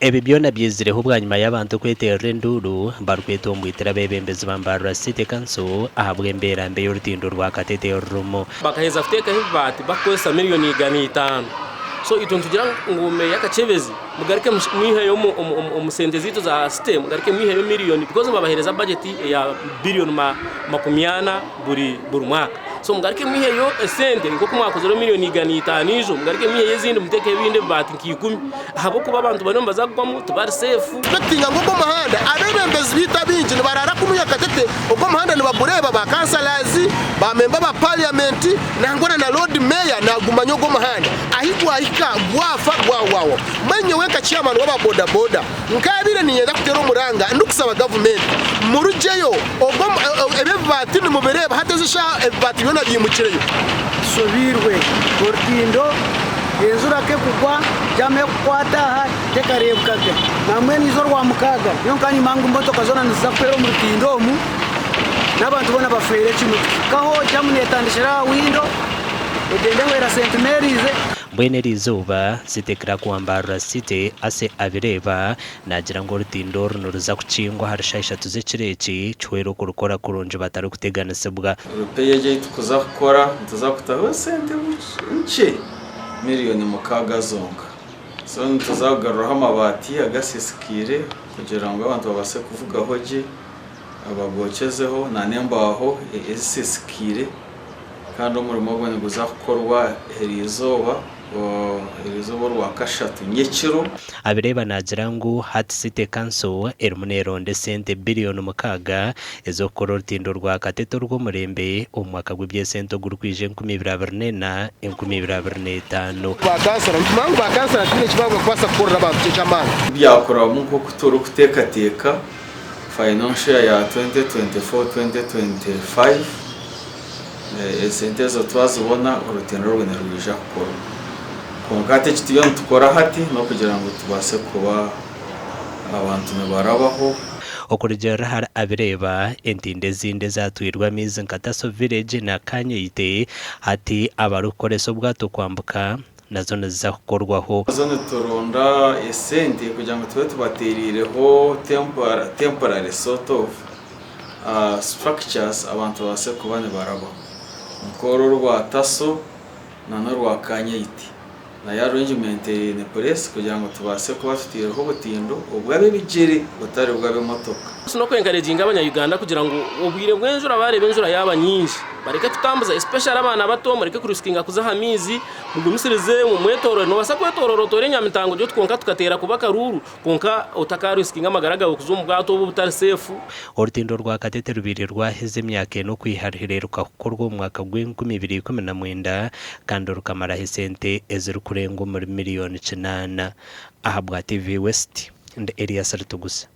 Ebi byona byizireho bwanyima y'abantu kweterera enduuru barikwetomboitera abeebembezi ba Mbarara City Council ahabw'embeera mbi ey'orutindo rwa Katete rurimu. Bakaheza kuteekaho ebibaati bakukozesa miriyoni 500. So itwe nitugira ngu Meeya Kakyebezi mugaruke mwiheyo omu sente zaitu za city mugaruke mwiheyo miriyoni because nibabaheereza bajeti eya biriyoni 40 buri mwaka. So mugaruke mwiheyo esente nk'oku mwakozire miriyoni 500 ijo mugaruke mwiheyo ezindi muteekeho ebindi ebibaati nka ikumi ahabw'okuba abantu bariyo nibaza kugwamu tibari seefu. Expectinga ngu ogu omuhanda abebembezi baitu abaingi nibaraara kunuya Katete ogu omuhanda nibagureeba ba councillors, ba member ba parliament nangwa na na lord mayor nagumanya ogu omuhanda ahi gwahika gwafa gwahwaho. Mbwenu nyowe nka chairman waba boda boda nkabaire ninyenda kuteera omuranga ndikusaba gavumenti murugyeyo ogu ebi ebibaati nimubireeba hati ezi eshaaha ebibaati byona byimukireyo. Tushobeirwe orutindo enjura ku ekugwa jaamu ekukwata aha tekareebeka ge. Nambwenu eizooba Orwamukaaga nyowe nkaba nimmanya ngu emotoka zoona niziza kuhwera omu rutindo omu n'abantu boona bafeere kimwe. Tuhikaho jaamu neetandikira aha windo egyenda ehwera St Mary's. Mbwenu eri izooba, City Clerk wa Mbarara City, Ase Abireeba, naagira ngu orutindo oru niruza kukingwa ahari shaaha ishatu z'ekiro eki kihwere okurukora kurungi batarikuteganisibwa. Repair egi ei tukuza kukora nituza kutaho esente nkye miriyoni mukaaga zonka. So nituza kugaruraho amabaati agasisikaire kugira ngu abantu babaase kuvugaho gye bagokyezeho n'embaaho ezisisikaire kandi omurimo ogwo niguza kukorwa eriizooba eriizooba orwakashatu nyekiro. Abireeba naagira ngu hati City Council erimu neeronda esente biriyoni mukaaga ez'okukora orutindo rwa Katete orw'omurembe omu mwaka gw'eby'esente ogurikwija 2024, 2025. Ba kansara, nitumanya ngu ba kansara tihaine eki barikubaasa kukorera abantu ky'eky'amaani. Byakurabamu nk'oku turikuteekateeka financial year ya 2024-2025 esente ezo twazibona orutindo orwo nirwija kukorwa. Kwonka hati eki turiyo nitukora hati n'okugira ngu tubaase kuba abantu nibarabaho. Okurugiirira ahari Abireeba, entindo ezindi ezatwirwe amaizi nka Taso Village na Kanyeite hati abarikukoresa obwato kwambuka nazo niziza kukorwaho. Nazo nituronda esente kugira ngu tube tubatereireho temporary sort of structures abantu babaase kuba nibarabaho nk'oru orwa Taso n'orwa Kanyeite. Nayo arrangement eri in place kugira ngu tubaase kuba tutaireho obutindo obw'ab'ebigyere butari bw'ab'emotoka. N'oku encouraginga abanya Uganda kugira ngu obwire bw'enjura bareeba enjura yaaba nyingi bareke kutambuza especially abaana bato mureke ku riskinga kuza aha maizi mugumisirize mwetorore nobaasa kwetorora otoore enyamitango oti kwonka tukateera kuba akaruuru kwonka otaka riskinga amagara gaawe kuza omu bwato obu obutari safe. Orutindo rwa Katete rubaire rwaheza emyaka ena okwiha ruhereeruka kukorwa omu mwaka gw'enkumi ibiri ikumi na mwenda kandi rukamaraho esente ezirikurenga omuri miriyoni kinaana. Ahabwa TV West, ndi Elias Ritugusa.